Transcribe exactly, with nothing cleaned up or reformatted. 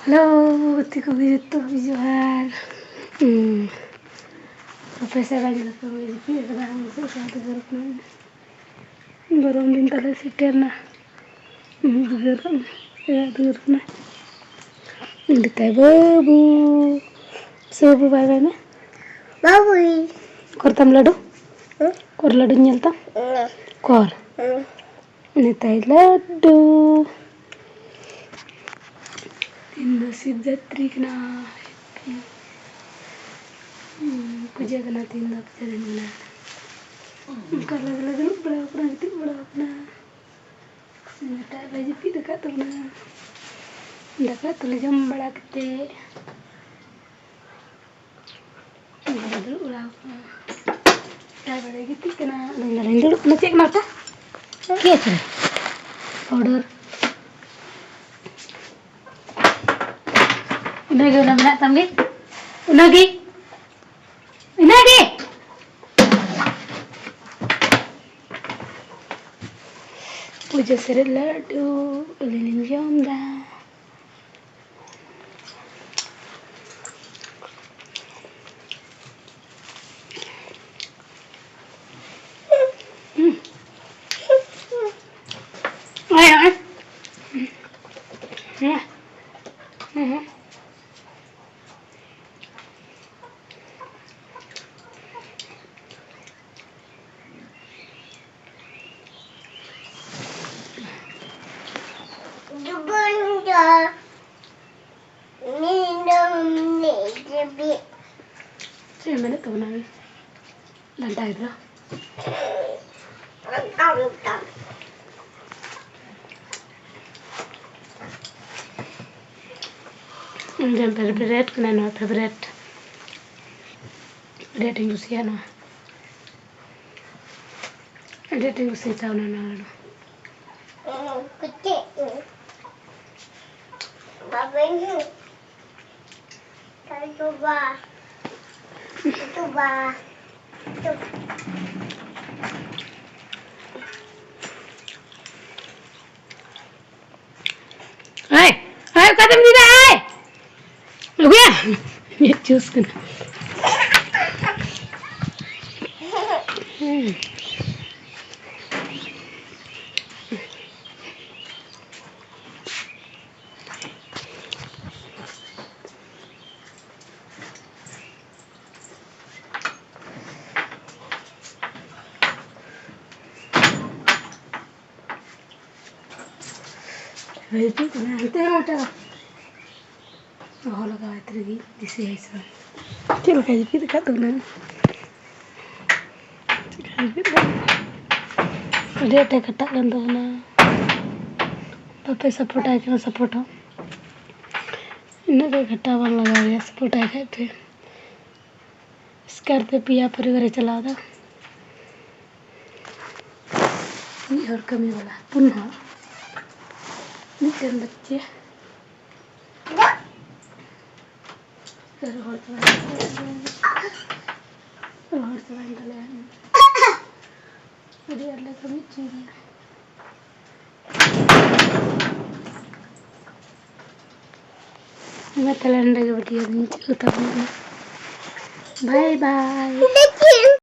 Hello, ᱜᱟᱛᱮ ᱠᱚᱜᱮ ᱡᱚᱛᱚ ᱜᱮ ᱡᱚᱦᱟᱨ᱾ ᱦᱩᱸ᱾ ᱯᱨᱚᱯᱷᱮᱥᱟᱨ ᱟᱡ ᱞᱮᱠᱟ ᱜᱮ ᱡᱟᱹᱯᱤᱫ ᱟᱠᱟᱫᱟ, ᱟᱢ ᱥᱮᱫ ᱥᱟᱶᱛᱮ ᱜᱚᱨᱚᱵ ᱢᱮ᱾ ᱜᱚᱨᱚᱢ ᱫᱤᱱ ᱛᱟᱞᱮ ᱥᱮᱴᱮᱨ ᱮᱱᱟ᱾ ᱩᱸ, ᱩᱫᱽᱜᱟᱹᱨ ᱠᱟᱱᱟ᱾ ᱮ, ᱩᱫᱽᱜᱟᱹᱨ ᱠᱟᱱᱟ᱾ ᱩᱱᱤ ᱛᱟᱭ ᱵᱟᱹᱵᱩ᱾ ᱥᱮ ᱵᱟᱹᱵᱩ ᱵᱟᱭ ᱵᱟᱭ ᱢᱮ? ᱵᱟᱹᱵᱩᱭ᱾ ᱠᱚᱨ ᱛᱟᱢ ᱞᱟᱹᱰᱩ? ᱦᱮᱸ? ᱠᱚᱨ ᱞᱟᱹᱰᱩᱧ ᱧᱮᱞ ᱛᱟᱢ? ᱦᱮᱸ᱾ ᱠᱚᱨ᱾ ᱦᱮᱸ᱾ ᱱᱮᱛᱟᱭ ᱞᱟᱹᱰᱩ᱾ ᱛᱤᱦᱤᱧ ᱫᱚ ᱥᱤᱵ ᱡᱟᱛᱨᱤ ᱠᱟᱱᱟ᱾ ᱦᱩᱸ, ᱯᱩᱡᱟᱹ ᱠᱟᱱᱟ ᱛᱤᱦᱤᱧ ᱫᱚ, ᱯᱩᱡᱟᱹ ᱫᱤᱱ ᱠᱟᱱᱟ᱾ ᱚᱱᱠᱟ ᱞᱟᱜᱽ ᱞᱟᱜᱽ ᱫᱩᱲᱩᱵ ᱵᱟᱲᱟ ᱟᱠᱟᱱᱟ, ᱜᱤᱛᱤᱡ ᱵᱟᱲᱟ ᱟᱠᱟᱱᱟ᱾ ᱥᱮᱛᱟᱜ ᱨᱮ ᱡᱟᱹᱯᱤᱫ ᱟᱠᱟᱫ ᱛᱟᱵᱚᱱᱟ᱾ ᱫᱟᱠᱟ ᱩᱛᱩ ᱞᱮ ᱡᱚᱢ ᱵᱟᱲᱟ ᱠᱟᱛᱮ᱾ ᱤᱧ ᱫᱚ ᱫᱩᱲᱩᱵ ᱵᱟᱲᱟ ᱟᱠᱟᱱᱟ᱾ ᱛᱟᱨᱯᱚᱨᱮ ᱜᱤᱛᱤᱡ ᱠᱟᱱᱟ᱾ ᱟᱫᱚ ᱤᱧ ᱫᱚᱧ ᱫᱩᱲᱩᱵ ᱠᱟᱱᱟ᱾ ᱪᱮᱫ ᱠᱟᱱᱟ ᱚᱴᱟ? ᱪᱮᱫ ᱠᱟᱱᱟ? ᱯᱟᱣᱰᱟᱨ᱾ ᱤᱱᱟᱹᱜᱮ ᱚᱱᱟ ᱢᱮᱱᱟᱜ ᱛᱟᱢ ᱜᱮ? ᱤᱱᱟᱹᱜᱮ? ᱤᱱᱟᱹᱜᱮ? ᱯᱩᱡᱟᱹ ᱥᱟᱨᱮᱡ ᱞᱟᱹᱰᱩ ᱟᱹᱞᱤᱧ ᱞᱤᱧ ᱡᱚᱢ ᱮᱫᱟ᱾ ᱦᱩᱸ᱾ ᱦᱮᱸ, ᱦᱮᱸ᱾ ᱦᱮᱸ᱾ ᱦᱮᱸ, ᱦᱮᱸ᱾ ᱪᱮᱫ ᱮᱢ ᱢᱮᱱᱮᱫ ᱛᱟᱵᱚᱱᱟ? ᱰᱟᱱᱴᱟ ᱜᱤᱫᱽᱨᱟᱹ᱾ ᱤᱧ ᱨᱮᱱ favourite ᱠᱟᱱᱟᱭ ᱱᱚᱣᱟ, favourite᱾ ᱟᱹᱰᱤ ᱟᱸᱴᱤᱧ ᱠᱩᱥᱤᱭᱟᱜᱼᱟ ᱱᱚᱣᱟ᱾ ᱟᱹᱰᱤ ᱟᱸᱴᱤᱧ ᱠᱩᱥᱤᱭᱟᱛᱟ ᱚᱱᱟ, ᱱᱚᱣᱟ ᱞᱟᱹᱰᱩ᱾ ᱵᱟᱵᱟ᱾ ᱦᱮᱸ, ᱦᱮᱸ, ᱚᱠᱟᱛᱮᱢ ᱤᱫᱤᱭᱮᱫᱟ? ᱦᱮᱸ, ᱢᱮᱫ ᱪᱩᱥ ᱠᱟᱱᱟ᱾ ᱦᱮᱸ᱾ ᱦᱤᱡᱩᱜ ᱠᱟᱱᱟ, ᱦᱟᱱᱛᱮ ᱦᱚᱸ ᱮᱴᱟᱜᱟᱜ᱾ ᱫᱚᱦᱚ ᱞᱟᱜᱟᱣᱟᱭ ᱛᱮᱜᱮ ᱫᱤᱥᱟᱹᱭᱟᱭ ᱥᱮ ᱵᱟᱝ? ᱪᱮᱫ ᱞᱮᱠᱟᱭ ᱡᱟᱹᱯᱤᱫ ᱟᱠᱟᱫ ᱛᱟᱵᱚᱱᱟ? ᱪᱮᱫ ᱞᱮᱠᱟᱭ ᱡᱟᱹᱯᱤᱫ ᱟᱠᱟᱫ? ᱟᱹᱰᱤ ᱟᱸᱴᱮ ᱠᱷᱟᱴᱟᱜ ᱠᱟᱱ ᱛᱟᱵᱚᱱᱟ᱾ ᱵᱟᱯᱮ ᱥᱟᱯᱳᱨᱴ ᱟᱭ ᱠᱟᱱᱟ, ᱥᱟᱯᱳᱨᱴ ᱦᱚᱸ᱾ ᱤᱱᱟᱹᱜ ᱜᱮ ᱠᱷᱟᱴᱟᱣ ᱵᱟᱝ ᱞᱟᱜᱟᱣ ᱞᱮᱭᱟ, ᱥᱟᱯᱳᱨᱴ ᱟᱭ ᱠᱷᱟᱡ ᱯᱮ᱾ ᱮᱥᱠᱟᱨ ᱛᱮ ᱯᱮᱭᱟ ᱯᱚᱨᱤᱵᱟᱨᱮ ᱪᱟᱞᱟᱣ ᱮᱫᱟ᱾ ᱢᱤᱫ ᱦᱚᱲ ᱠᱟᱹᱢᱤ ᱵᱟᱞᱟ, ᱯᱩᱱ ᱦᱚᱲ, ᱢᱤᱫᱴᱮᱱ ᱵᱟᱪᱪᱮ᱾ ᱨᱚᱦᱚᱲ ᱪᱟᱵᱟᱭᱮᱱ ᱛᱟᱞᱮᱭᱟ᱾ ᱨᱚᱦᱚᱲ ᱪᱟᱵᱟᱭᱮᱱ ᱛᱟᱞᱮᱭᱟ᱾ ᱟᱹᱰᱤ ᱟᱸᱴ ᱞᱮ ᱠᱟᱹᱢᱤ ᱦᱚᱪᱚᱭ ᱜᱮᱭᱟ᱾ ᱢᱟ ᱛᱟᱦᱞᱮ ᱱᱚᱸᱰᱮ ᱜᱮ ᱵᱷᱤᱰᱤᱭᱳ ᱫᱚᱧ ᱢᱩᱪᱟᱹᱫ ᱠᱟᱛᱟ ᱵᱚᱱᱟ᱾ ᱵᱟᱭ ᱵᱟᱭ᱾